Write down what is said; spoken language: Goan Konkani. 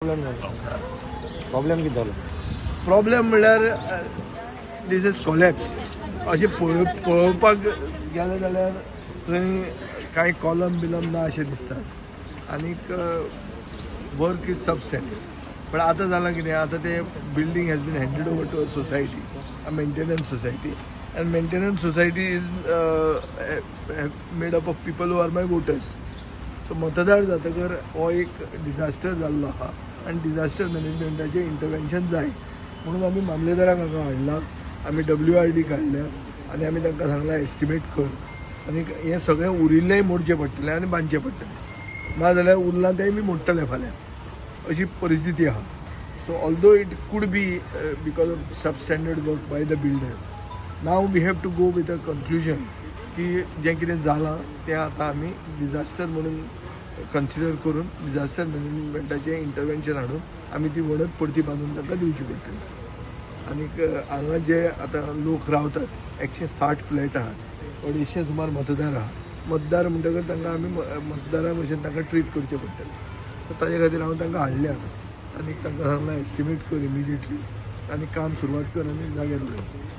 प्रॉब्लेम कितें जालो? प्रॉब्लेम म्हणल्यार this is collapse. अशें पळोवपाक गेलें जाल्यार थंय कांय कॉलम बिलम ना अशें दिसता आनीक वर्क is सबस्टँडर्ड. पण आतां जालां कितें, आतां ते building has been handed over to a society, a maintenance society, and maintenance society is made up of people who are my voters. So मतदार जातकर हो एक डिझास्टर जाल्लो आहा आनी डिझास्टर मॅनेजमेंटाचें इंटरवेन्शन जाय म्हणून आमी मामलेदाराक हांगा हाडला, आमी WRD काडल्या आनी आमी तांकां सांगलां एस्टिमेट कर आनी हें सगळें उरिल्लेंय मोडचें पडटलें आनी बांदचें पडटलें, नाजाल्यार उरलां तेंय बी मोडटलें फाल्यां, अशी परिस्थिती आहा. So although it could be because of substandard work by the builder, now we have to go with a conclusion की जें कितें जालां तें आतां आमी डिझास्टर म्हणून कन्सिडर करून डिझास्टर मॅनेजमेंटाचें इंटरवेन्शन हाडून आमी ती वणत परती बांदून तांकां दिवची पडटली. आनीक हांगा जे आतां लोक रावतात 160 फ्लॅट आहात, 250 सुमार मतदार आहा. मतदार म्हणटकर तांकां आमी मतदारा भशेन तांकां ट्रीट करचें पडटलें. सो ताजे खातीर हांव तांकां हाडल्या आनी तांकां सांगलां एस्टिमेट कर इमिजिएटली आनी काम सुरवात कर आनी जाग्यार उडय.